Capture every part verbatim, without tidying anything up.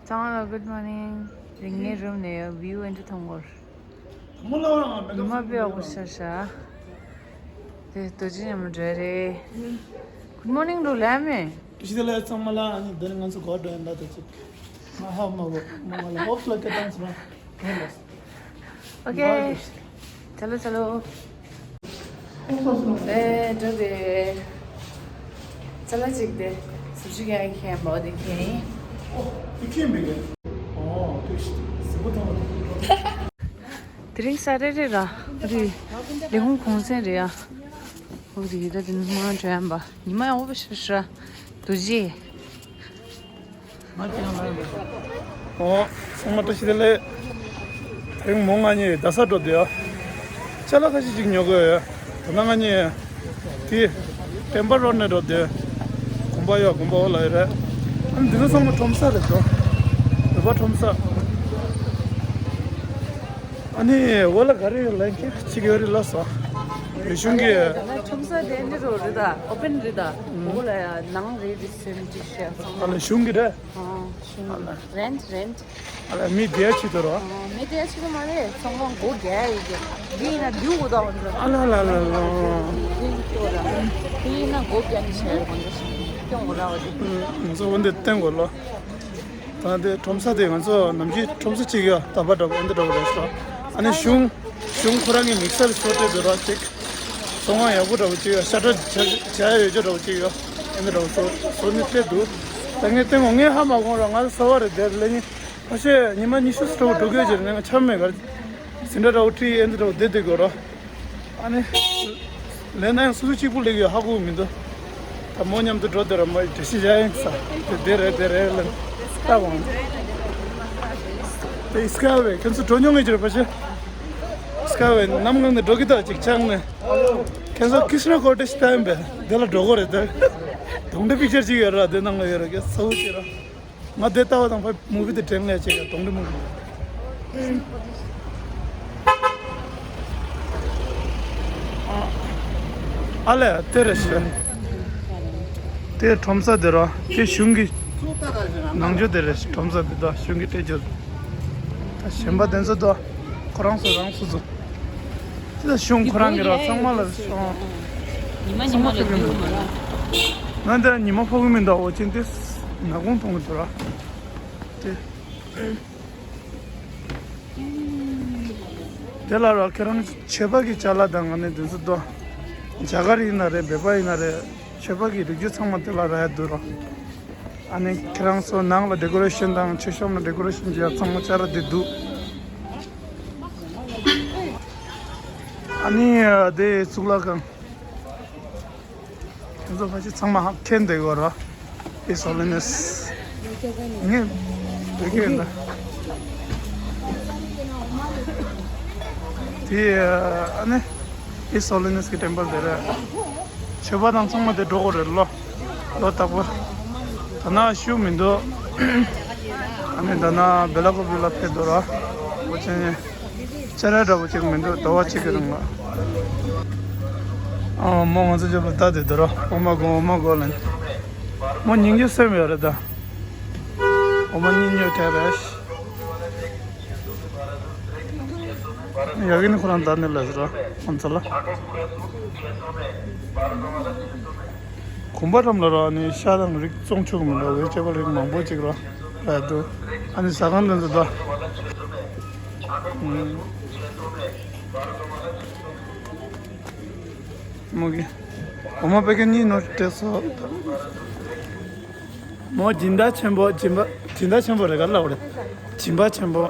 ཚང་མ་ལ་good morning. རིང་ངའི་རུམ་ནས་view ཨེ་འདྲ་མཐོང་གོ། ཉི་མ་དཔེ་ཡག་པོ་ཤར་ཤག་དེ་རྡོ་རྗེ་མཉམ་དུ་འགྲོ་རེད། Good morning ལོ་ལས་མེད། ཞི་བདེ་ལ་ཚང་མ་ལ་ཨ་ནི་འདི་ནི་ང་ཚོ་གོ་སྒྲོན་ད་དེ་ཅིག་ང་ཧ་མ་གོ་མ་ང་ལ་ཧོབ་ལ་སྐད་བཏང་ཚོ་ར་ཧོབ་ལ། Okay. ཆ་ལོ་ཆ་ལོ། ཨེ་འགྲོ་དེ། ཅ་ལག་ཅིག་དེ། སུ་ཞིག་ཡང་ཁྱེར་འབའ་དེ་ཁྱེར་ཡིན། ཨོ། དེ་ཁྱེར་མི་དགོས། ཨོ། དེ་ཞིག་གཟིགས་པོ་ཐོང་བ་དེ། དེ་རིང་ས་རེ་རེ་ར། རི། ལས་ཁུངས་གུང་སེང་རེད་ཡ། ཨོ་རི་ད་དེ་ནི་མ་འགྲོ་ཡ་འབའ། ཉི་མ་ཡང་འོ་བ་ཤར་ཤར། རྡོ་རྗེ། ཨོ། ཚང་མ་བཀྲ་ཤིས་བདེ་ལེགས། དེ་རིང་མོ་ང་གཉིས་རྡ་ས་འགྲོ་འདོད་ཡ། ཅ་ལག་ཁ་ཤས་ཅིག་ཉོ་དགོས་ཡོད། ད་ནང་ང་གཉིས་དེ་ཀྲེམ་པ་རོ་ནས་འགྲོ་འདོད། དགོན་པ་ཡོད་དགོན་པ་འོ་ལ་ཡོད་རེད། ཨ་ནི་འདི་ཚོ་ཚང་མ་ཁྲོམ་ས་རེད་དོ། བོད་པ་ཁྲོམ་ས། ཨ་ནི་འོ་ལ་ག་རེ་ཡོད་ལན་ཁྱེད་ཅིག་ཡོད་རེད་ལ་སོ། རི་གཞུང་གི་ཁྲོམ་ས་དེ་འདི་རོ་རེད་ད། ཨོ་པན་རེད་ད། འོ་ལ་ཡ་ནང་རེད་རེད་སེམས་ཀྱི་ཤ་ཚང་མ། ཨ་ལ་གཞུང་གི་རེད། ཨ་ལ་གཞུང་གི་རེན་ཊི་རེན་ཊི། ཨ་ལ་མི་བསྡད་ཆུ་དོ་རོ། ཨ་མི་བསྡད་ཆུ་དོ་མ་རེད་ཚང་མ་སྒོ་རྒྱག་ཡི་གེ། འདི་ཡིན་ན་རྒྱུ་གོ་ད་འོ་འདི། ཨ་ལ་ལ་ལ་ལ། འདི་ཡིན་ན་སྒོ་རྒྱག་ནི་ཤ་ཡོད་གོ་འདི་ཤ་སྐྱོང་གོ་ར་བ་འདི། ང་ཚོ་འོ་འདི་བསྟན་དགོས་ལོ། ད་ལྟའི་ཁྲོམ་ས་དེ་ང་ཚོ་ནམ་རྒྱུན་ཁྲོམ་ས་གཅིག་ཡོད་ད་པ་འདྲ་པོ་ཨེ་འདི་འདྲ་པོ་རེད་ཤག་ཨ་ནི་གཞུང་གཞུང་ཁོ་རང་གི་དམིགས་བསལ་བཟོ་སྤྲད་དེ་ར་ཅིག་བཙོང་བ་ཡག་པོ་འདྲ་པོ་ཅིག་ཡོད་ཤ་ཁྲ་བྱ་བྱ་ཡོད་ཅོ་འདྲ་པོ་ཅིག་ཡོད་ཨེ་འདི་འདྲ་པོ་བཟོ་བཟོ་ནི་སྤྲད་འདུག་ད་ངས་བསྟན་གོ་ངས་ཧ་མ་གོ་ར་ང་ཚོ་ས་བ་རེད་དེ་ལས་ནི་ཕ་ཤེ་ཉི་མ་ཉི་ཤུ་ཙམ་འགྲོ་དགོས་ཅེ་ནས་ང་འཆམ་མེད་གར་ཟིན་འདྲ་འདྲ་པོ་ཁྲིད་ཨེ་འདི་འདྲ་པོ་བསྡད་བསྡད་དགོས་ར། ཨ་ནི། ལས་ན་ཡང་སོ་སོ་གཅིག་པུ་ལེགས་ཡོད་ཧ་གོ་མི་འདུག་ད་མོ་མཉམ་དུ་འགྲོ་དེ་ར་མ་འགྲེལ་བཤད་བྱ་ཡིན་ས་དེ་དེ་རེད་དེ་རེད་ལ་ལྟ་འོང་། དེ་སྐ་བས་ཁྱོད་ཚོ་འགྲོ་མྱོང་ངེས་ཀྱི་རེད་པ་ཤེ། སྐ་བས་གནམ་ངང་ནས་འགྲོ་གི་ད་ཅིག་ཆགས་ནས། ཁྱོད་ཚོ་ཀི་སི་ན་ཀོ་ཏེ་ཤི་ལྟ་ཡིན་པས་དེ་ལ་འགྲོ་གོ་རེད་དེ། གདོང་འདྲ་པིག་ཅར་ཅིག་ཡོད་ར་དེ་ནང་ལ་ཡོད་ར་གི་ས་འུ་ཅིག་ར། ང་དེ་ལྟ་བ་དང་ཕ་མུ་བི་དེ་དྲན་ལས་བྱེད་ཀྱི་གདོང་འདྲ་མུ་བི། ཨ་ལས་དེ་རེད་ཤག་དེ་ཁྲོམ་ས་དེ་ར་དེ་གཞུང་གི་ནང་ཆོས་དེ་རེད་ཁྲོམ་ས་དེ་དག་གཞུང་གི་སྤྲད་རྒྱུ། ད་གཞན་པ་དེ་ཚོ་དག་ཁོ་རང་ཚོ་རང་སོ་སོ། དེ་ལ་གཞུང་ཁོ་རང་གི་ར་ཚང་མ་ལ་གཞུང་ཉི་མ་ཉི་ཚང་མ་མ་ལ་ཕེབས་ཀྱི་མི་འདུག་མ་ར། ང་འདིར་ཉི་མ་ཕོག་གི་མི་འདུག་འོ་ཅན་དེ་ནག་ཁུང་མཐོང་གི་འདུག་ར། དེ། དེ་ལ་ར་ཁྱེད་རང་ཆོས་པ་གི་ཅ་ལག་དང་ཨ་ནི་དེ་ཚོ་དོ། རྒྱ་གར་ཡིན་ན་རེད་བོད་པ་ཡིན་ན་རེད་ཆོས་པ་གི་རིགས་རྒྱུད་ཚང་མ་དེ་ལ་ར་ཡ་འདུག་ར། ཨ་ནི་ཁྱེད་རང་ཚོ་ནང་ལ་ཌེ་ཀོ་རེ་ཤན་དང་མཆོད་གཤོམ་ལ་ཌེ་ཀོ་རེ་ཤན་བྱེད་ཡ་ཚང་མ་ཅ་ར་དེ་འདུག་ཨ་ནི་དེ་གཙུག་ལག་ཁང་། ཁྱེད་ཚོ་ཕལ་ཆེར་ཚང་མ་ཧ་མཁན་བསྡད་ཡོད་ར། ཨི་སོ་ལེ་ནེས། ངས་བོད་སྐད་ཡིན་ད། དེ་ཨ་ནི་ཨི་སོ་ལེ་ནེས་ཀྱི་ཊེམ་པལ་དེ་རེད། ཆོས་པ་དང་ཚང་མ་དེ་འགྲོ་དགོས་རེད་ལོ། ལོ་རྟག་པར། ད་ན་ཤུགས་མི་འདུག་ཨ་ནི་ད་ན་བེ་ལ་ཀོ་བི་ལ་ཕེབས་འདུག་ར། འོ་ཅན་ནི། ཅ་ར་འདྲ་པོ་ཅིག་མི་འདུག་ཟླ་བ་གཅིག་གི་རིང་ལ། ཨ་མོ་ང་ཚོ་རྒྱབ་ལ་ལྟ་དེ་འདུག་ར། འོ་མ་གོ་འོ་མ་གོ་ལན། མོ་སྙིང་རྗེ་སེམས་ཡོད་རེད་ད། འོ་མ་གཉིས་ཉོས་དྲན་རེད། ཡ་གི་ནི་ཁོ་རང་ད་ནི་ལས་ར་ང་ཚོ་ལ། གོམ་པ་འགྲམ་ལ་ར་ནི་ཤ་དང་རིགས་བཙོང་ཆོག་གི་མི་འདུག་བའི་སྐྱེ་བ་རིགས་མང་པོ་ཅིག་ར་ར་འདུག་ཨ་ནི་ཟ་ཁང་དེ་ཚོ་ད། མོ་གི། འོ་མ་པེ་ཀེ་གཉིས་ནོར་སྤྲད་སོ། མོ་སྦྱིན་བདག་ཆེན་པོ་སྦྱིན་པ་སྦྱིན་བདག་ཆེན་པོ་རེད་ག་ལབ་རེད། སྦྱིན་པ་ཆེན་པོ།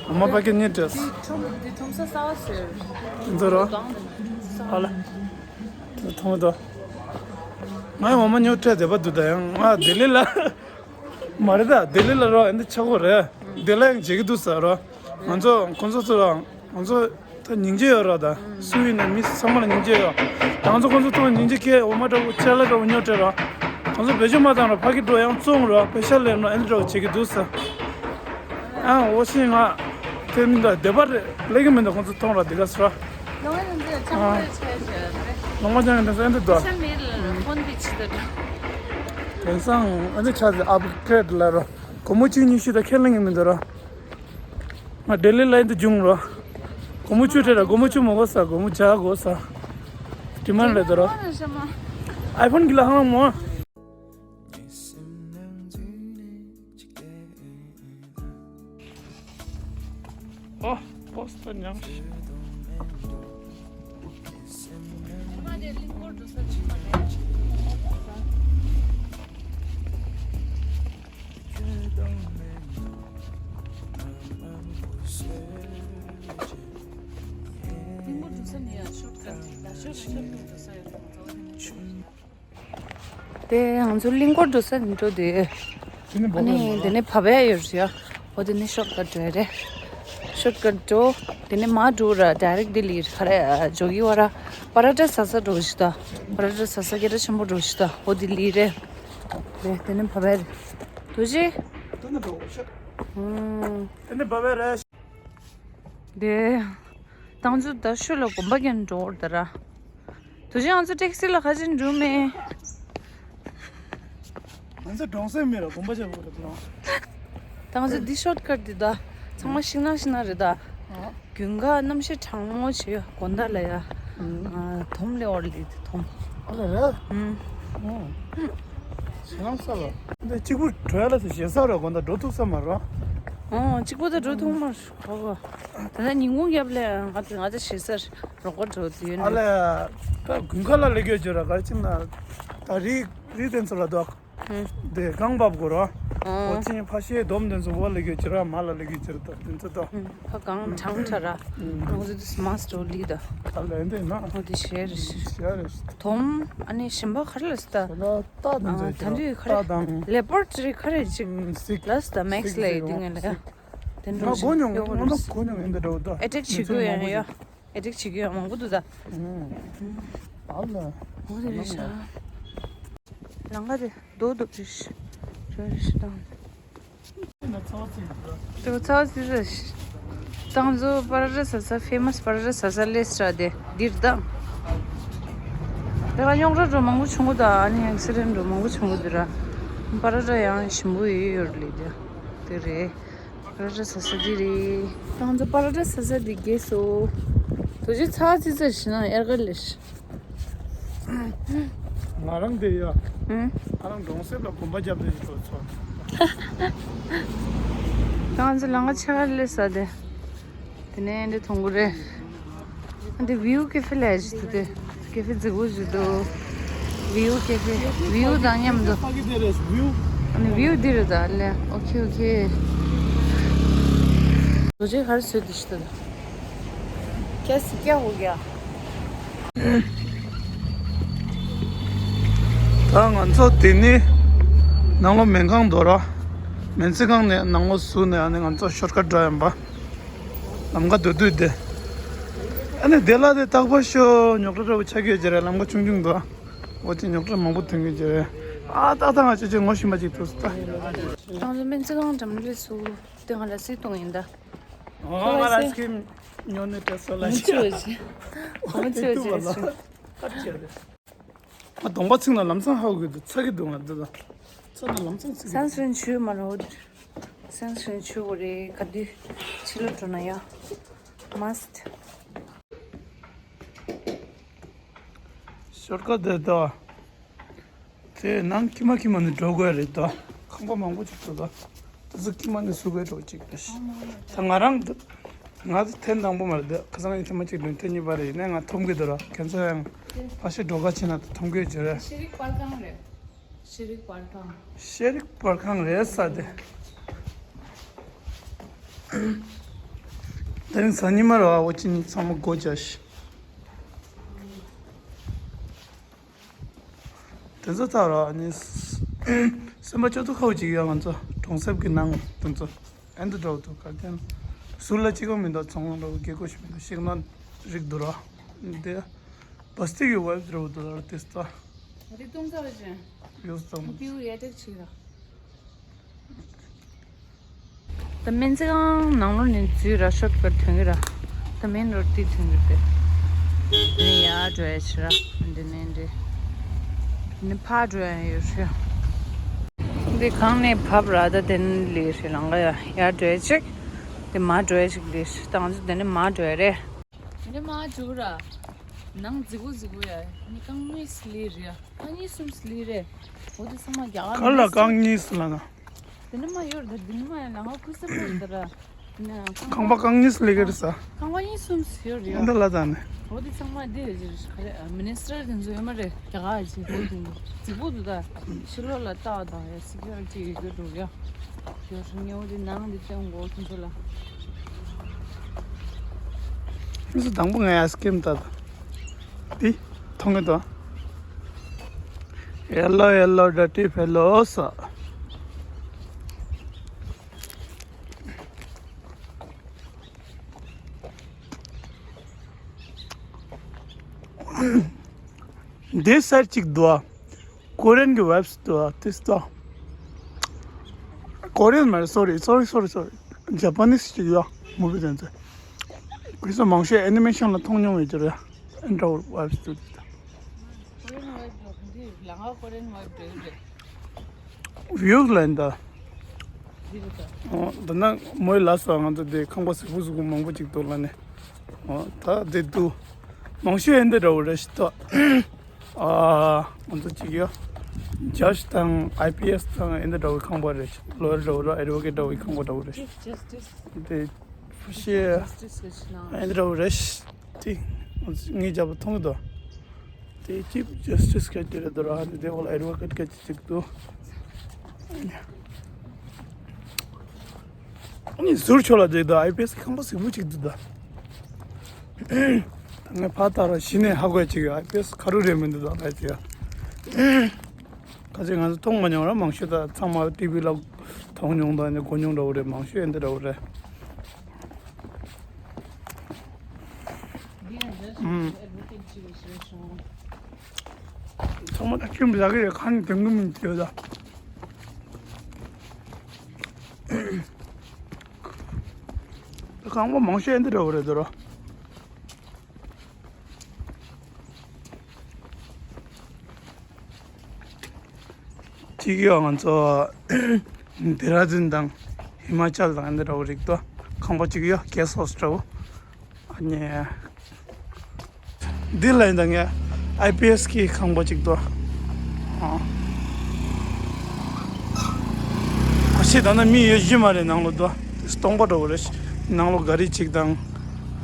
འོ་མ་པེ་ཀེ་གཉིས་སྤྲད་སོ། འདི་ཁྲོམ་འདི་ཁྲོམ་ས་གསར་པ་ཟེར། འདི་རོ། གང་དང་། ཨ་ལ། ཐོང་དོ། ང་ཡང་འོ་མ་ཉོ་སྤྲད་བསྡད་པ་འདུག་ད་ཡང་ང་ལྡི་ལི་ལ། མ་རེད་ད། ལྡི་ལི་ལ་རོ་ཨེ་འདི་ཆག་གོ་རེད། ལྡི་ལི་ཡང་བརྗེད་ཀྱི་འདུག་ཟེར་རོ། ང་ཚོ་ཁོང་ཚོ་ཚོ་ར། ང་ཚོ་ད་སྙིང་རྗེ་ཡོད་ར་ད། སུ་ཡིན་ན་མི་ཚང་མ་ལ་སྙིང་རྗེ་ཡོད། ང་ཚོ་ཁོང་ཚོ་ཚང་མ་སྙིང་རྗེ་ཁྱེད་འོ་མ་འདྲ་བོ་ཅ་ལག་འདྲ་བོ་ཉོ་སྤྲད་ར། ང་ཚོ་བེད་སྤྱོད་མ་བཏང་ར་ཕ་གི་འགྲོ་ཡང་བཙོང་ར་པེ་ཤ་ལེན་ར་ཨེ་འདི་འདྲ་བོ་བྱེད་ཀྱི་འདུག་ཟེར། ཨ་འོ་ཤི་ང་། དེ་མིན་ད་བདེ་བ་རེད་ལེགས་ཀྱི་མིན་ད་ཁོང་ཚོ་གཏོང་ར་འདི་ག་ཟེར་ར། ལོང་བ་ལོང་ཚོ་ཆང་ཨ། པོ་ཆེ་ཆེ་རེད། ལོང་བ་ཆང་ཡིན་ད་ཟེར་ཨེ་འདི་འདུག་ས་མེད་ལ་ཧོན་པི་ཆི་ད་འགྲོ། དེང་སང་ཨ་ནི་ཆ་ཟེར་ཨབ་གྷི་རེད་ལ་རོ། སྒོར་མོ་བཅུ་ཉི་ཤུ་དང་ཁས་ལེན་གྱི་མི་འདུག་ར། ང་ལྡི་ལི་ལ་ཡིན་དུ་བྱུང་ར། སྒོར་མོ་བཅུ་སྤྲད་ར། སྒོར་མོ་བཅུ་མ་དགོས་ས། སྒོར་མོ་བརྒྱ་དགོས་ས། དེ་མ་རེད་དོ་ར། ཨའི་ཕོན་གྱི་ལ་ཧང་མོ། ཨོ། པོ་སི་ཏར་ཉམས་ཤིག་དེ་ང་ཚོ་གླིང་སྐོར་འགྲོ་ས་ནས་འགྲོ་དུས། དེ་ནས་ཨ་ནི་དེ་ནས་བབས་ཡ་ཡོད་རེད་ཡ། འོ་དེ་ནས་ཤོར་ཀ་ཊི་འགྲོ་ཡ་རེད། ཤོར་ཀ་ཊི་འགྲོ། དེ་ནས་མར་འགྲོ་ར་ཌའི་རེག་ཊི་ལྡི་ལི་རེད། ག་རེ་ཇོ་གི་ཝ་ར། པ་ར་ཊ་ཟ་ས་འགྲོ་ཞིག་ད། པ་ར་ཊ་ཟ་ས་སྐད་གྲགས་ཆེན་པོ་འགྲོ་ཞིག་ད། འོ་དེ་ལྡི་ལི་རེད། རེད། དེ་ནས་བབས་ཡ་རེད། དུ་ཅི། དེ་ནས་འགྲོ་ཤག་དེ་ནས་བབས་ཡ་རེད། དེ། ཏང་ཙུ་ད་ཤུ་ལ་གོམ་པ་རྒྱབ་འགྲོ་བར་ད་ར། དུ་ཅི་ང་ཚོ་ཊེག་སི་ལ་ག་ཅིག་འགྲོ་མེད། ང་ཚོ་གྲོང་གསེབ་མི་ར་གོམ་པ་རྒྱབ་དགོས་རེད་ལོ། ཏང་ཙུ་འདི་ཤོར་ཀ་ཊི་འདི་ད། ཚང་མ་ཤིང་ནགས་ཤིང་ནགས་རེད་ད། ཨ། དགུན་ཁ་གནམ་གཤིས་གྲང་མོ་བྱེད་ཡ་དགོང་དག་ལ་ཡ། ཨ། དོམ་ལས་འོར་ལི་དེ་དོམ། ཨ་ལ་ར། ཨུམ། ཨོ། ཤིང་ནགས་ས་ལ། འདི་གཅིག་པུ་བྲོས་ལ་ཟེར་ཞེ་ས་ར་དགོང་དག་འགྲོ་ཐུབ་ས་མ་ར། ཨོ། གཅིག་པུ་ད་འགྲོ་ཐུབ་མ་ར། ད་ལྟ་ཉིན་གུང་རྒྱབ་ལས་ང་ཚོ་ང་ཚོ་ཞེ་སར་རོགས་པ་འགྲོ་དུས་ཡོད་ཨ་ནི། ལས། ད་དགུན་ཁ་ལ་ལས་ཀྱོ་བྱོས་ར་གར་ཅིག་ན། ད་རི་རི་དེ་ཚོ་ལ་འདུག་ཧུམ། དེ་གངས་བབས་དགོས་ར། ཨོ། འོ་ཅིན་ཕ་ཤེ་དོམ་དེ་ཚོ་འོ་ལས་ཀྱོ་བྱོས་ར་མ་ལ་ལས་ཀྱོ་བྱོས་ར་ད་དེ་ཚོ་ད། ཧུམ། ཕ་གངས་གྲང་དྲགས་ར། ཧུམ། ང་ཚོ་དེ་མ་སི་འགྲོ་ལི་ད། ད་ལས་འདི་ན། འོ་དེ་ཤེར་ཤེར། ཤེར། དོམ་ཨ་ནི་ཞིམ་པ་ག་རེ་ལ་སི་ད། ད་ལྟ་དེ་ཨ། ཚོ་ད་དུས་ག་རེ། ད་དང་། ལེ་པར་ཌི་རེད་ག་རེ་ཅིག་ཨུམ། སིག་ལ་སི་ད་མེག་སི་ལ་ཡི་དུས་ངན་ལ་ཡ། དེ་ང་འགྲོ་གོ་མྱོང་ང་ང་གོ་མྱོང་ཡིན་འདི་འགྲོ་ད། ཨེ་ཊེག་བྱེད་དགོས་ཡང་ཡ། ཨེ་ཊེག་བྱེད་དགོས་ཡང་མང་པོ་འདུག་ད། ཨུམ། ཨ་ལ། འོ་དེ་རེད་ཤག་ལམ་ཁ་དེ་རྡོ་རྡོ་རེད་ཤག་རེད་ཤག་དང་། དེ་ཚ་བ་ཚིག་རེད། ཏང་ཙུ་པ་ར་ཊ་ཟ་ས་ཕེ་མ་སི་པ་ར་ཊ་ཟ་ས་ལས་སི་ར་དེ་འདིར་ད། དེ་ལ་རྙོག་དྲ་འགྲོ་མང་པོ་བྱུང་གི་ད། ཨ་ནི་ཡང་སི་རན་འགྲོ་མང་པོ་བྱུང་གི་འདུག་ར། པ་ར་ཊ་ཡང་ཞིམ་པོ་ཡོད་ཡོད་རེད་དེ། དེ་རེད། པ་ར་ཊ་ཟ་ས་འདི་རེད། ཏང་ཙུ་པ་ར་ཊ་ཟ་ས་འདི་རྒྱས་སོ། དོ་ཅི་ཚ་ཙི་ཙི་ཞིག་ན་ཨེར་ག་ལེ་ཤི། ང་རང་དེ་ཡ། ཨུམ། ང་རང་གྲོང་གསེབ་ལ་གོམ་པ་རྒྱབ་དེ་ཞིག་འགྲོ་ཚོ། ཏང་ཙུ་ལམ་ཁ་ཆེ་བ་ལས་ས་དེ། དེ་ནས་འདི་མཐོང་གི་རེད། འདི་བིའུ་ཀེ་ཕེ་ལ་ཞིག་འདུག་སྟེ། ཀེ་ཕེ་རྫིག་པོ་ཞིག་འདུག་བིའུ་ཀེ་ཕེ། བིའུ་དང་མཉམ་དུ། ཕ་གི་དེ་རེད་བིའུ། ཨ་ནི་བིའུ་འདི་རེད་ད་ལེ། ཨོ་ཁེ་ཨོ་ཁེ། རྡོ་རྗེ་གར་སོད་དུ་ཞིག་འདུག་ཀྱ་སི་ཀྱ་ཧོ་གྱ། ད་ང་ཚོ་དེ་ནི་ནང་ལོ་སྨན་ཁང་དོ་ར། སྨན་རྩིས་ཁང་ནས་ནང་ལོ་ཟུར་ནས་ཨ་ནི་ང་ཚོ་ཤོར་ཀ་ཊི་འགྲོ་ཡིན་པ། ལམ་ཁ་སྡོད་དུས་དེ། ཨ་ནི་དེ་ལ་དེ་རྟག་པར་ཤོ་རྙོག་དྲ་འདྲ་བོ་ཆགས་ཀྱི་ཡོད་ཀྱི་རེད། ལམ་ཁ་ཆུང་ཆུང་འདུག་འོ་དེ་རྙོག་དྲ་མང་པོ་ཐོན་གྱི་ཡོད་ཀྱི་རེད། ཨ་ཏག་ཏག་ང་ཆོས་ཆོས་ངོ་ཤེས་པ་ཅིག་ཐུག་སོང་ད། ཏང་ཙུ་སྨན་རྩིས་ཁང་འགྲམ་ལས་སུ་དེ་ང་ལ་སི་གཏོང་ཡིན་ད། ཨོ་ང་ལ་སི་ཁིམ་ཉོ་ནི་དྲ་སོ་ལ་ང་ཆོས་ཆོས་ང་ཆོས་ཆོས་ཆོས། ཁ་ཆེ་རེད། ང་གདོང་པ་ཚིག་ན་ལམ་སང་ཧ་གོ་གི་འདུག་ཚ་གི་འདུག་ང་འདི་ལ། ཚ་ན་ལམ་སང་ཚིག་གི་སན་སི་ཀྲིན་ཆུ་མ་རོ། སན་སི་ཀྲིན་ཆུ་གོ་རེ་ག་དུས་ཕྱི་ལ་འགྲོ་ན་ཡ། མ་སི་ཊི། ཤོར་ཀ་ཊི་དེ་དོ། དེ་ནང་ཁྱི་མ་ཁྱི་མ་ནི་འགྲོ་དགོས་རེད་དོ། ཁང་པ་མང་པོ་ཅིག་འདུག་དོ། དེ་ཚོ་ཁྱི་མ་ནི་སུ་གོས་འགྲོ་ཅིག་རེད། ད་ང་རང་འདི། ང་ཚོ་ཐེངས་དང་པོ་མ་རེད་འདི། ཁ་སང་ཡིན་ཐེངས་མ་གཅིག་ལོན་ཐེངས་གཉིས་པ་རེད། ཡིན་ནའི་ང་འཐོམ་གི་འདུག་ར། ཁྱེད་ཚོ་ཡང་ཕ་ཤི་འགྲོ་ག་ཕྱིན་ན་ད་འཐོམ་གི་ཡོད་ཀྱི་རེད། ཤེས་རིག་པར་ཁང་རེད། ཤེས་རིག་པར་ཁང་། ཤེས་རིག་པར་ཁང་རེད་ས་དེ། དེ་རིང་གཟའ་ཉི་མ་རེད་བ། འོ་ཅི་ནི་ཚང་མ་སྒོ་རྒྱག་ཤི། དེ་ཚོ་ཚར་ར་ནི། སེམས་པ་སྐྱོ་ཐུག་ཁ་བོ་ཅིག་ཡོད། ང་ཚོ་གྲོང་གསེབ་ཀྱི་ནང་དེ་ཚོ་ཨེ་འདི་འདྲ་བོ་འདུག་ག་དེ་ཟུར་ལ་གཅིག་པ་མི་འདུག་ཚོང་ཁང་འདྲ་བོ་རྒྱལ་སྒོ་ཞིག་མི་འདུག་ཤིང་ནགས་རིག་འདུག་ར། དེ་བ་སྟི་གི་ཝེབ་འདྲ་བོ་འདུག་ར། དེ་ཚོ་ད་དེ་ཏུང་ཙ་བ་ཅན་ཡོད་ཙང་། བིའུ་ཡ་ཏེག་ཆི་ར། ད་སྨན་རྩིས་ཁང་ནང་ལོགས་ནས་འཛུལ་ར་ཤོར་ཀ་ཊི་ཐོན་གི་ར། ད་མེན་རོ་ཌི་དེ་ཐོན་གི་ར། དེ་ནས་ཡར་འགྲོ་ཡ་ཆི་ར། འདི་ནས་འདི། འདི་ནས་ཕར་འགྲོ་ཡ་ཡོད་ཤི། དེ་གང་ནས་བབས་ར། ད་དེ་ནས་ལི་ཧྲི་ལང་ཀ་ཡ་ཡར་འགྲོ་ཡ་ཅིག་དེ་མར་འགྲོ་ཡ་ཅིག་ལི་ཧྲི་ཏང་ཅིག་དེ་ནས་མར་འགྲོ་ཡ་རེད། དེ་ནས་མར་འགྲོ་ར། ནང་རྫིག་པོ་རྫིག་པོ་ཡ། ཨ་ནི་རྐང་གཉིས་ལི་རེད། རྐང་གཉིས་གསུམ་ལི་རེད། འོ་དེ་ཚང་མ་རྒྱ་གར་ག་ལ་མི་རྐང་གཉིས་ལ་ན། དེ་ནས་མར་ཡོད་ར། ད་དེ་ནས་མར་ཡ་ལང་ཀ་ཁུ་སིམ་པོ་རེད་ད་ར། ཁང་པ་རྐང་གཉིས་ལས་ཀ་རེད་ས། ཁང་པ་གཉིས་གསུམ་ཡོད་རེད། འདི་ལ་ད་ནི། འོ་དེ་ཚང་མ་འདི་ཡོད་ཀྱི་རེད། ག་རེ་མི་ནི་སི་ཊར་དེ་ཚོ་ཡོད་མ་རེད། རྒྱ་གར་གྱི་འོ་དེ་རྫིག་པོ་འདུག་ད་ཕྱི་ལོགས་ལ་ལྟ་བ་དང་ཡ་སི་ཀིའུ་རི་ཊི་ཡོད་རྒྱུ་འགྲོ་ཡ། ཡོད་རེད། ངས་འོ་དེ་ནང་འདི་སྟོན་གོ་ཁྱོད་ཚོ་ལ། ཁྱོད་ཚོ་དང་པོ་ང་ཡ་སི་ཀིམ་ལྟ་ད། འདི་མཐོང་གི་འདུག Yellow, yellow, dirty fellows. འདི་སར་གཅིག་འདུག་ཀོ་རི་ཡན་གྱི་ཝེབ་སི་འདུག་དེ་སྟོ། ཀོ་རི་ཡན་མ་རེད། སོ་རི་སོ་རི་སོ་རི་སོ་རི། ཇ་པ་ནིས་གཅིག་ཡོད། མུ་བི་དེ་ཚོ། ཁོ་ཚོ་མང་ཤོས་ཨེ་ནི་མེ་ཤན་ལ་མཐོང་མྱོང་ཡོད་ཀྱི་རེད། ཨེ་འདྲ་བོ་ཝེབ་སི་འདུག་ད། ཀོ་རི་ཡན་ཝེབ་འདུག་འདི་ལ་ང་ཀོ་རི་ཡན་ཝེབ་འདུག་རེད། ཝིའུ་ལ་ཡིན་ད། འདི་རེད་ད། འོ་ད་ན་མོའི་ལ་སོ་ང་ཚོ་དེ་ཁང་པ་གཟིག་པོ་གཟིག་པོ་མང་པོ་ཅིག་འདུག་ལ་ནི། འོ་ད་དེ་འདུག་མང་ཤོས་ཨེ་འདི་འདྲ་བོ་རེད་ཤི་ཏོ། ཨ་ང་ཚོ་ཅིག་ཡོད། ཇ་ཇི་དང་ཨའི་པི་ཨེས་དང་ཨེ་འདི་འདྲ་བོའི་ཁང་པ་རེད་ཤི། ལོ་ཡར་འདྲ་བོ་ར་ཨེ་ཌི་བོ་ཀེ་ཊི་འདྲ་བོའི་ཁང་པ་འདྲ་བོ་རེད་ཤི། དེ་ཕུ་ཤེ་ཨེ་འདི་འདྲ་བོ་རེད་ཤི། དེ་ངས་རྒྱབ་མཐོང་གི་འདུག་དེ་ཅིབ་ཇ་སི་ཊི་སི་སྐད་ཀྱི་རེད་འདུག་ར། ཨ་ནི་དེ་འོག་ལ་ཨེ་ཌི་བོ་ཀེ་ཊི་སྐད་ཀྱི་ཅིག་འདུག་ཨ་ནི་ཟུར་ཕྱོགས་ལ་འདུག་ད་ཨའི་པི་ཨེས་ཁང་པ་གཟིག་པོ་ཅིག་འདུག་ད་ད་ངས་ཕར་ལྟ་ར་གཞི་ནས་ཧ་གོ་ཡ་ཅིག་ཡོད། ཨའི་པི་ཨེས་ག་རུ་རེད་མི་འདུག་ད་ལ་ཅིག་ཡ། ཁ་ཅིག་ང་ཚོ་མཐོང་མ་མྱོང་ར། མང་ཤོས་ད་ཚང་མ་ཊི་བི་ལ་མཐོང་མྱོང་དང་ནི་གོ་མྱོང་འདྲ་བོ་རེད། མང་ཤོས་ཨེ་འདི་འདྲ་བོ་རེད། ཨུམ། ཚང་མ་ད་ཁྱིམ་བཞག་གི་ཡོད། ཁ་ནས་དེང་གི་མིན་གྱི་ཡོད་ད། ཁང་པ་མང་ཤོས་ཨེ་འདི་འདྲ་བོ་རེད་འདུག་ར། གཅིག་ཡོད། ང་ཚོ་དེ་ར་ཛིན་དང་ཧི་མ་ཅལ་དང་འདི་འདྲ་བོ་རིགས་དོ། ཁང་པ་གཅིག་ཡོད། གེ་སི་ཧའུ་སི་འདྲ་བོ། ཨ་ནི་འདི་ལ་ཡིན་ད་ངས་ཨའི་པི་ཨེས་ཀྱི་ཁང་པ་གཅིག་དོ། ཨ་ཤེས་ད་ན་མི་ཡོད་བཞི་མ་རེད་ནང་ལོ་དོ། སྟོང་པ་འདྲ་བོ་རེད། ནང་ལོ་ག་རི་གཅིག་དང་།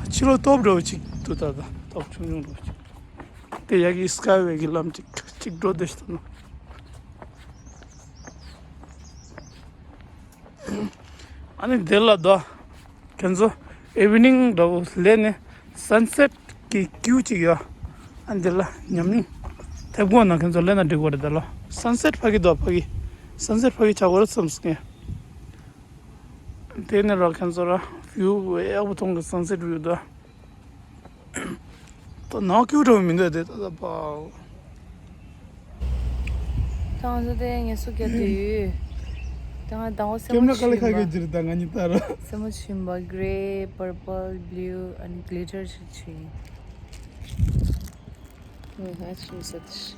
ཕྱི་ལོ་སྟོབས་འདྲ་བོ་གཅིག་འདུག་ད་ད་སྟོབས་ཆུང་ཆུང་འདྲ་བོ་གཅིག་དེ་ཡ་གི་སྐའི་ཝེ་གི་ལམ་ཅིག་ཅིག་འགྲོ་བསྡད་ཤི་ན། ཨ་ནི་དེ་ལ་དོ། ཁྱེད་ཚོ་ཨི་ཝི་ནིང་འདྲ་བོ་ལས་ནས་སན་སེཊ་གི་ཀིའུ་ཅིག་ཡོད། ཨ་ནི་དེ་ལ་ཉམས་ལེན་ཐེབས་དགོས་ན་ཁྱེད་ཚོ་ལས་ན་འགྲིག་གོ་རེད། དེ་ལ་སན་སེཊ་ཕ་གི་དོ། ཕ་གི་སན་སེཊ་ཕ་གི་ཆགས་གོ་རེད་བསམ་སོང་ངས། དེ་ནས་ར་ཁྱེད་ཚོ་ར་ཝིའུ་ཡག་པོ་མཐོང་གི། སན་སེཊ་ཝིའུ་དོ། ད་ནང་ཁྱུག་འགྲོ་མི་འདུག་དེ་ད་ད་པའོ། ད་ང་ཚོ་དེ་ངལ་གསོ་རྒྱག་དུས། ད་ང་དང་པོ་སེན་མོ་ཁྱེད་ཀྱི་ཁ་གི་ཕྱིན་པ། ཇིར་ད་ང་གཉིས་ལྟ་རོ། སེན་མོ་ཕྱིན་པ་གྷི་རེ་པར་པལ་བྷ་ལུ་ཨེན་གྷི་ལི་ཊར་ཞིག་ཕྱིན། ངས་ཧ་ཅང་ཟ་དུས།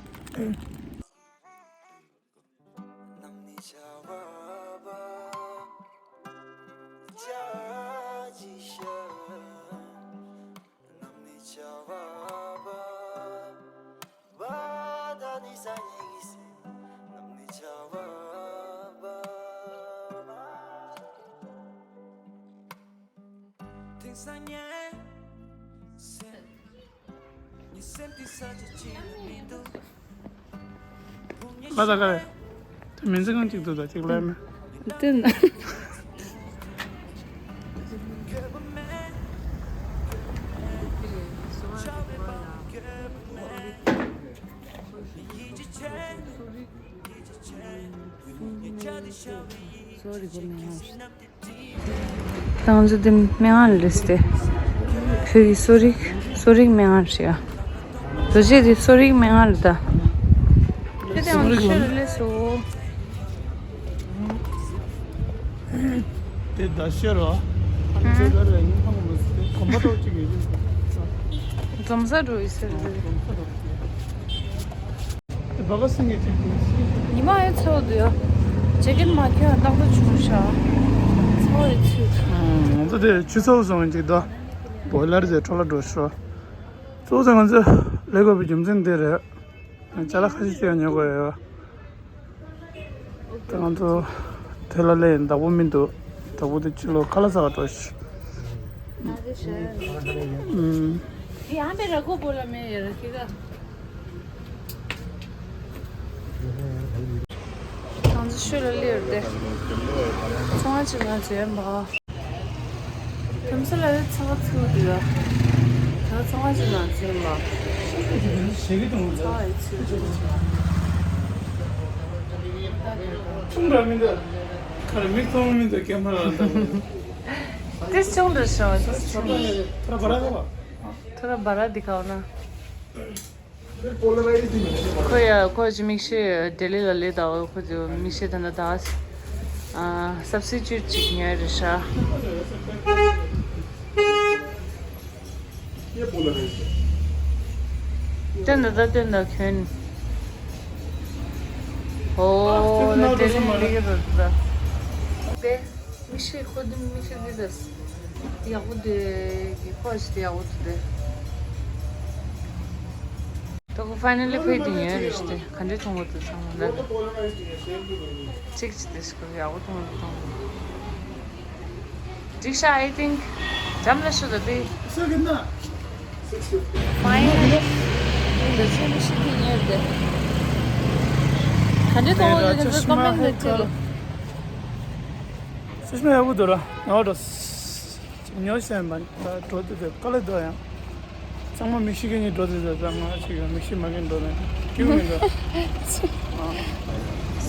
ང་ད་ག་རེ། དེ་མིན་ཚེ་གང་གཅིག་ཏུ་ད་གཅིག་ལ་མེ། དེ་ན། སོ་རི་གོ་མེ་ཧ། ཏང་ཙུ་དེ་སྨན་ཁང་རེད་དེ། བོད་ཀྱི་གསོ་རིག་གསོ་རིག་སྨན་ཁང་རེད་ཡ། རྡོ་རྗེ་དེ་གསོ་རིག་སྨན་ཁང་རེད་ད། དེ་དེ་ཡང་ཤེར་ལས་སོ། དེ་ད་ཤེར་རོ། ཨ་ཙི་ད་རེ་ནི་ཧང་མ་སི་དེ་གོམ་པ་རོ་ཅིག་ཡོད་ཀྱི་འཛོམས་ས་འགྲོ་ཡི་ཟེར་དེ། གོམ་པ་རོ་ཅིག་ཉི་མ་ཡོད་ཚོད་འདུག་ཡ། ཇེ་ཀེད་མ་གྱོན་ཏག་ཏག་བྱུང་ཤག་ཚ་བའི་ཚུལ། ང་ཚོ་དེ་ཆུ་ཚོད་སོང་ཅིག་ད། བོ་ལར་ཟེར་འཕྲོ་ལ་འགྲོ་ཤོག་གཙོ་བོ་ང་ཚོ་ལས་དགོས་པའི་རྒྱུ་མཚན་དེ་རེད། ཅ་ལག་ཁ་ཤས་ཅིག་ཉོ་དགོས་ཡོད། ད་ང་ཚོ་དེ་ལ་སླེབས་ཡིན། བདག་པོ་མི་འདུག་བདག་པོ་དེ་ཕྱི་ལོགས་ཁ་ལག་ཟ་བར་འགྲོ་ཤག་ཨུམ། यहाँ पे रखो बोला मैं ये रखेगा। ང་ཚོ་ཤོད་ལ་སླེབས་ཏེ། ཚོང་ཅིག་ན་འཛུལ་ཡིན་པ། དེམ་ས་ལ་ཚ་བ་ཚུགས་འདུག་ཡ། ད་ཚོང་ཅིག་ན་འཛུལ་ཡིན་པ། ཚ་བ་ཡི་ཚུགས་འདུག་ཁ་ལ་མིག་མཐོང་མི་འདུག་སྐྱེ་འཕེལ་ལ་འདུག་དེ་ཆུང་དུ་ཤོག་དེ་ཆུང་དུ། ཐོ་ར་བ་ར་འདི་གའོ་ན། ཁོ་ཡ་ཁོ་ཅི་མིག་ཤེལ་ལྡི་ལི་ལ་ལས་ད་ཁོ་ཚོ་མིག་ཤེལ་ད་ན་ད་སབ་སི་ཅུ་ཅིག་ཉོས་རེད་ཤག་སྟོན་ད་ད་སྟོན་ད་གྱོན། ཨོ་ལྡི་ལི་ལི་གི་རོ་ད། མིག་ཤེལ་ཁོ་དེ་མིག་ཤེལ་འདི་དང་ཡག་པོ་འདི་གི་ཁོ་ཞིག་དེ་ཡག་པོ་འདུག་དེ། ད་ཁོ་ཕའི་ནལ་ལི་ཕེ་དེ་ཉོས་རེད་ཤག་དེ་ག་འདྲས་མཐོང་གི་འདུག་ཚང་མ་ལ། གཅིག་གཅིག་དེ་ཞིག་ཡག་པོ་མཐོང་གི་མཐོང་གི་འདུག་འགྲིག་ཤག I think འཇམ་ལ་ཤོད་ད་དེ། སུ་གི་ན། Fine། འདི་ཚོ་མིག་ཤེལ་དེ་ཉོས་དེ། ག་འདྲས་མཐོང་གི་འདུག་ཚོ་ཀོ་མེན་ཊི་ལ་བྲིས་ལ། སུ་ཤི་མ་ཡག་པོ་འདུག་ར་ཡག་པོ་འདུག་ཉོ་ཤེས་མ་འགྲོ་དུས་དེ་དཀའ་ལས་འདུག་ཡང་། ཚང་མ་མིག་ཤེལ་གྱི་ཉིན་འགྲོ་དུས་དེ་ཚང་མ་ཅིག་ཡང་མིག་ཤེལ་མ་གྱོན་འགྲོ་ནས་སྐྱིད་མི་འདུག་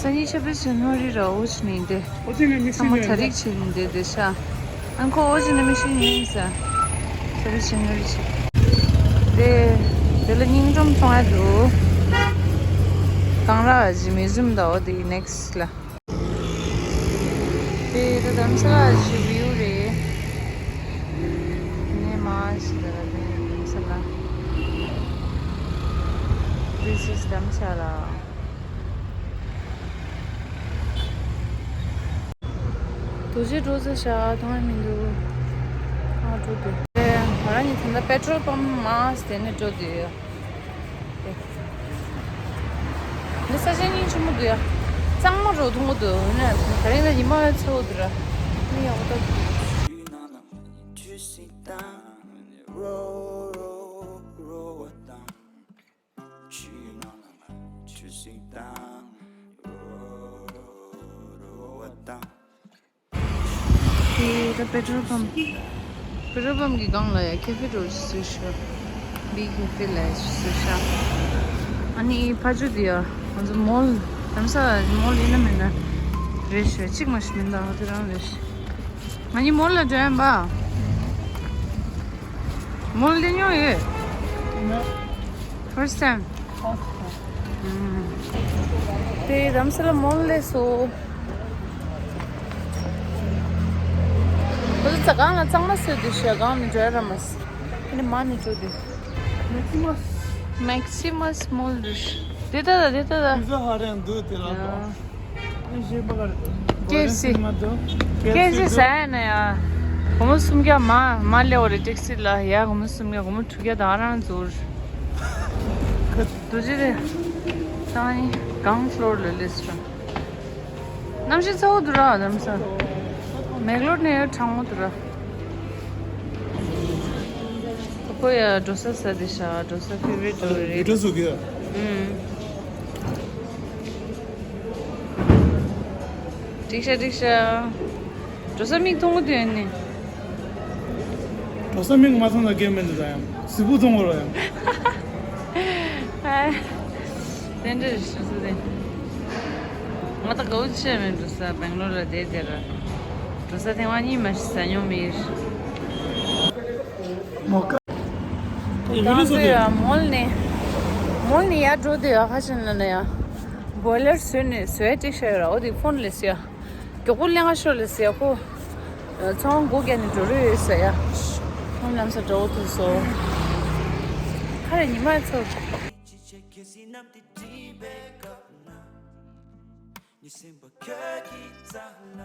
སང་ཉིན་ཆབ་སྲིད་ཟིན་ནོ་རི་ར་འོ་ཅི་ནས་འདི་ཨོ་ཅི་ནས་མིག་ཤེལ་ཚང་མ་ཉོས་གྲ་སྒྲིག་བྱེད་ནས་འདི་འདི་ཤ་ཨང་ཁོ་འོ་ཅི་ནས་མིག་ཤེལ་ཉོས་ཡིན་ས་གྲ་སྒྲིག་བྱེད་ནོ་རི་ཆེ་དེ་དེ་ལ་སྙིང་རྩོམ་གཏོང་ཡ་འདུག་གངས་ར་ཇི་མི་ཟུམ་ད་འོ་དེ་ནེག་སི་ལ། དེ་ད་དྷ་རམ་ས་ལ་གི་བིའུ་རེད། ངས་མ་ཤི་ད་ལ་དེ་དྷ་རམ་ས་ལ། This is དྷ་རམ་ས་ལ། རྡོ་རྗེ་འགྲོ་ས་ཤ་ཐང་མི་འདུག་ཨ་འགྲོ་དུས། ང་རང་གཉིས་ད་ལྟ་པེ་ཊྲོལ་པམ་མ་སྟེ་ནས་འགྲོ་དུས། འདི་ས་ཆ་སྙིང་རྗེ་མོ་འདུག་ཡ། གཙང་མ་རུ་མཐོང་གི་འདུག་ནས་ག་རེ་ན་ཉི་མ་ཡང་ཚ་བོ་འདུག་ར། མི་ཡག་པོ་ལྟ་འདུག་དེ་ད་པེ་ཊྲོལ་པམ། པེ་ཊྲོལ་པམ་གྱི་སྒང་ལ་ཡ་ཁེ་ཧྥེ་འགྲོ་ཞུ་ཞུ། བི་ཁེ་ཧྥེ་ལ་ཞུ་ཞུ་ཤ། ཨ་ནི་ཕ་ཇུ་དེ་ཡ་ང་ཚོ་མོལ། དྷ་རམ་ས་ལ་མོལ་ཡིན་ན་མིན་ན་རེད་ཤག་གཅིག་མ་ཞིག་མིན་ད་དེ་རང་རེད་ཤག་ང་གཉིས་མོལ་ལ་འགྲོ་ཡ་ཡིན་པ། མོལ་ལ་སླེབས་མྱོང་ཡོད། First time. དེ་དྷ་རམ་ས་ལ་མོལ་ལ་སླེབས་སོང་། ཁོ་ཚོ་ས་སྒང་ལ་གཙང་མ་བཟོས་འདུག་ཤག་སྒང་ནས་འགྲོ་ཡ་ར་མ་སོང་། ཨ་ནི་མ་ནས་འགྲོ་དུས། Maximus Mall འདུག་དེ་ལྟ་ད་དེ་ལྟ་ད། Pizza Hut ཡང་འདུག་དེ་ལ་ཨ། ཨ་ཞེས་པ་ག་རེ་འདུག K F C. Golden Cinema འདུག K F C ཟ་ཡ་ན་ཡ། སྒོར་མོ་སུམ་བརྒྱ་མ་མ་སླེབས་པ་རེད། ཊེག་སི་ལ་ཡ་སྒོར་མོ་སུམ་བརྒྱ། སྒོར་མོ་དྲུག་བརྒྱ་དང་རང་འཛོར། རྡོ་རྗེ་རེད། ད་ནི་གང་ཕློར་ལ་སླེབས་སོང་། གནམ་གཤིས་ཚ་བོ་འདུག་ར་དྷ་རམ་ས། མེག་ལོར་ནས་ཡང་གྲང་མོ་འདུག་ར། ཁོ་ཡ་འགྲོ་ས་ས་དེ་ཤ་འགྲོ་ས་ཕེ་ཝ་རི་ཊི་འགྲོ་རེད། འགྲོ་ས་གི་ཨུམ། འགྲིག་ཤ་འགྲིག་ཤ། འགྲོ་ས་མིག་མཐོང་གི་འདུག་ཡ་ནི། འགྲོ་ས་མིག་མ་མཐོང་ན་སྐད་མི་འདུག་ད་ཡང་གཟིགས་པོ་མཐོང་གི་རེད་ཡང་། དེ་འདྲ་རེད་ཤག་ཟེར་ཏེ། ང་ད་དགའ་བོ་ཆེ་མེད་འགྲོ་ས་སྦེང་ལོར་ལ་བསྡད་དེ་ར། འགྲོ་ས་ཐེངས་མ་གཉིས་མ་ཞིག་ཟ་མྱོང་མེད། མོ་ཀ་ད་ང་ཚོ་ཡ་མོལ་ནས་མོལ་ནས་ཡར་འགྲོ་དུས་ཡ་ཁ་ཆེན་ལ་ན་ཡ་བོ་ལར་བཟོས་ནས་བཟོས་ཏེ་ཤ་ཡོད་ར། འོ་དེ་ཕོན་ལས་ཟེར་ཡ། མགྱོགས་པོ་ལེན་ག་ཤོག་ལེ་ཟེར་ཡ་ཁོ། ཚོང་སྒོ་བརྒྱབ་ནས་འགྲོ་རོགས་ཡོད་ཟེར་ཡ། ཁོང་ལམ་སང་འགྲོ་འོ་ཐུག་སོང་། ཁ་རེ་ཉི་མ་ཚོ། ངའི་སེམས་པ་ཁྱོད་ཀྱི་རྩ་ལ།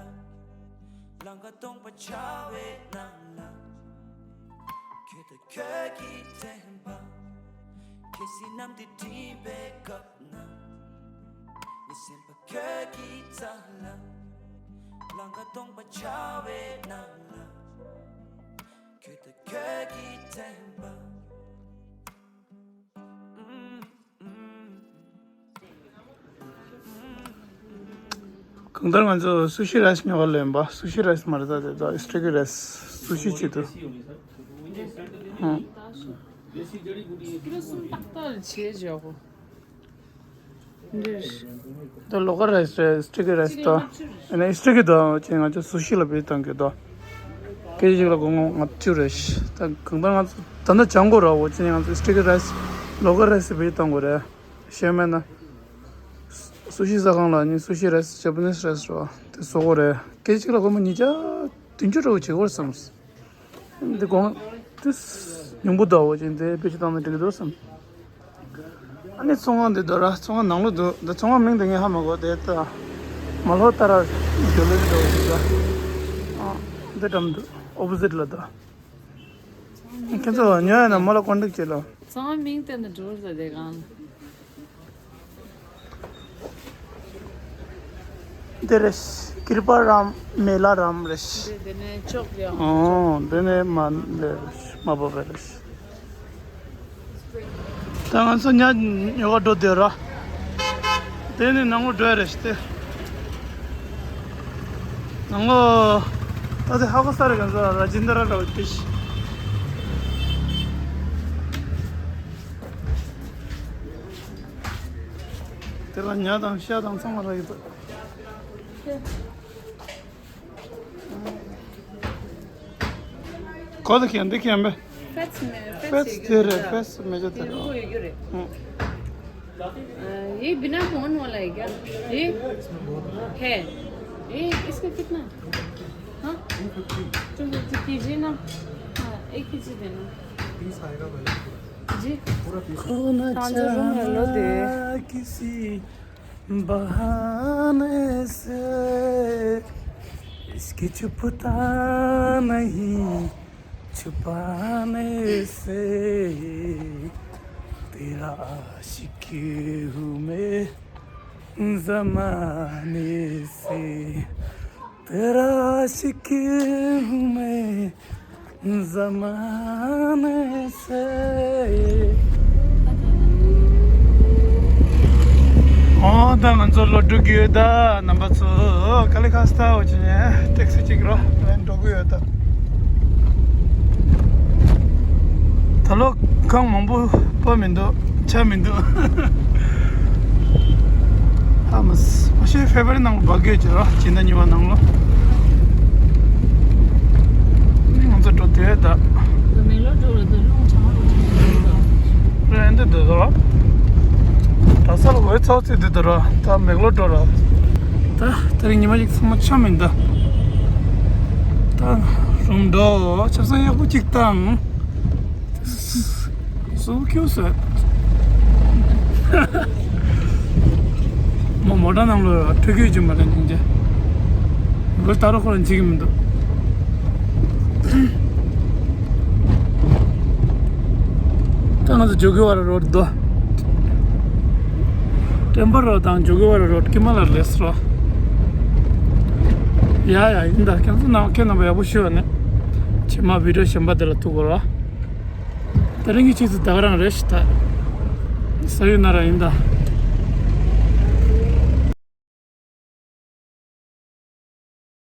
ལང་ཀ་སྟོང་པ་འཆར་བའི་ནང་ལ། ཁྱོད་དང་ཁྱོད་ཀྱི་དྲན་པ། ཁྱེད་སྲིད་གནམ་དུ་འགྲིམ་པའི་སྐབས་ན། ངའི་སེམས་པ་ཁྱོད་ཀྱི་རྩ་ལ། ལང་ཀ་སྟོང་པ་འཆར་བའི་ནང་ལ། ཁྱོད་དང་ཁྱོད་ཀྱི་དྲན་པ། གང་ལྟར་ང་ཚོ་སུ་ཤི་རའི་སི་ཉོ་ག་ལེན་པ། སུ་ཤི་རའི་སི་མ་རེད་ད། དེ་ད་སི་ཊི་ཀི་རའི་སི། སུ་ཤི་བྱེད་དུ། ཧུམ། ཀི་ལོ་གསུམ་ཏག་ཏག་བྱས་བཞག་གོ། འདིར། ད་ལོ་ཀལ་རའི་སི་རེད། སི་ཊི་ཀི་རའི་སི་ཅིག་དང་། ལྔ་བཅུ་རེད། ཨ་ནི་སི་ཊི་ཀི་དང་ཅིག་ང་ཚོ་སུ་ཤི་ལ་བེད་བཏང་གི་འདུག་ཀེ་ཇི་གཅིག་ལ་སྒོར་མོ་ལྔ་བཅུ་རེད། ད་གང་ལྟར་ང་ཚོ་ད་ལྟ་སྦྱང་དགོས་ར། འོ་ཅི་ནས་ང་ཚོ་སི་ཊི་ཀི་རའི་སི། ལོ་ཀལ་རའི་སི་བེད་བཏང་དགོས་རེད། ཤེས་མེད་ན། སུ་ཤི་ཟ་ཁང་ལ་ནི་སུ་ཤི་རའི་སི། ཇ་པ་ནི་སི་རའི་སི་རོ་དེ་བཟོ་དགོས་རེད། ཀེ་ཇི་གཅིག་ལ་སྒོར་མོ་ཉིས་བརྒྱ་བདུན་ཅུ་འདྲ་བོ་བྱེད་དགོས་བསམ། འདི་གོང་དུས་ཉུང་པོ་འདུག་འོ་ཅིག་འདི་བེད་སྤྱོད་བཏང་ན་འགྲིག་གི་འདུག་བསམ། ཨ་ནི་ཚོང་ཁང་འདི་འདུག་ར། ཚོང་ཁང་ནང་ལོགས་འདུག་འདི་ཚོང་ཁང་མིང་དེ་ངས་ཧ་མ་གོ། དེ་ལྟ་མ་ལྷོ་ཏཱ་ར་ཇུ་ལེ་རི་འདྲ་བོ་ཞིག་འདུག་ཨ་འདི་འགྲམ་འདུག་ཨོ་པོ་ཟིཊ་ལ་འདུག་ཁྱེད་ཚོ་ཉོ་ཡ་ན་མོ་ལ་ཀོན་ཊེག་བྱེད་ལ། ཚང་མ་མིང་བསྟན་ནས་འགྲོ་ར་དེ་གང་། འདི་རེད། ཀིར་པ་རམ་མེ་ལ་རམ་རེད། འདི་འདི་ནས་ཅོག་ཡང་། ཨོ་འདི་ནས་མ་འདི་རེད། མ་བབས་པ་རེད། ད་ང་ཚོ་ཉ་ཉོ་ག་འགྲོ་བསྡད་ར། དེ་ནས་ནང་ལོགས་འགྲོ་ཡ་རེད་ཤི་སྟེ། ནང་ལོགས། ད་དེ་ཧ་གོ་ས་རེད། གང་ས་ར་ཇིན་དར་འདྲ་བོ་དེ་ཤི། དེ་ལ་ཉ་དང་ཤ་དང་ཚང་མ་རག་གི་འདུག་གོ་ད་ཁྱེད་འདི་ཁྱེད་པས། ཕེ་སི་མེ་ཕེ་སི་དེ་རེད། ཕེ་སི་མེ་ཇ་དེ་དེ་རེད། ཡོད་ཀྱི་རེད། ཨ། ये बिना बोन वाला है क्या? ये है। ये इसका कितना? हाँ। टू फिफ्टी कीजिए ना। हाँ, एक कीजिए देना। पीस आएगा भाई। जी। पूरा पीस। खोना चाहना किसी बहाने से, इसकी चुपता नहीं छुपाने से, तेरा आशिक हूँ मैं जमाने से। तेरा आशिक हूँ मैं जमाने से। ཨོ་ད་ང་ཚོ་ལོག་འགྲོ་གི་ཡོད་ད། རྣམ་པ་ཚོ་ཀ་ལི་ཁ་སི་ཐ་འོ་ཅི་ནས་ཊེག་སི་གཅིག་རོ་ལེན་འགྲོ་གི་ཡོད་ད། ད་ལོ་གངས་མང་པོ་བབས་མི་འདུག་ཆར་མི་འདུག་ཧ་མ་སི་མ་ཤེས། ཕེབ་རི་ནང་ལོ་བབས་ཀྱི་ཡོད་ཅེ་རོ། སྤྱི་ཟླ་གཉིས་པ་ནང་ལོ། ང་ཚོ་འགྲོ་དུས་ད། མེག་ལོར་འགྲོ་ར་ད་རླུང་གྲང་རུ་གྲང་རུ་འགྲོ། རེད་འདི་འདི་ད་རོ། གྲྭ་ས་ལ་འོད་ཚོགས་ཚིག་འདི་ད་རོ། ད་མེག་ལོར་འགྲོ་ར། ད་དེ་རིང་ཉི་མ་གཅིག་ཚང་མ་ཆ་མི་འདུག་ད་རུམ་འགྲོ། ཆབ་གསང་ཡག་པོ་གཅིག་བཏང་། སུ་ཁྱོད་ཟེར། མོ་མོ་ཊ་ནང་ལོགས་ལ་ཐུག་གི་ཡོད་ཀྱི་མ་རེད་སྙིང་རྗེ། ལོ་ལྟ་རོགས་ཁོ་རང་འཇིག་གི་མི་འདུག་ད་ང་ཚོ་ཇོ་གི་ཝ་ར་རོ་ཌི་དོ། ཊེམ་པལ་རོ་ཌི་དང་ཇོ་གི་ཝ་ར་རོ་ཌི་དཀྱིལ་མ་ལ་རེད་ཟེར་རོ། ཡ་ཡ་ཡིན་ད། ཁྱེད་ཚོ་ནང་ཁྱེད་རྣམ་པ་ཡག་པོ་ཞུ་བ་ནི། ཕྱི་མ་བི་ཌི་ཡོ་གཞན་པ་དེ་ལ་ཐུག་གོ་རོ། དེ་རིང་གི་ཆུ་ཚོད་ད་ག་རང་རེད་ཤི་ད། ས་ཡུལ་ན་ར་ཡིན་ད།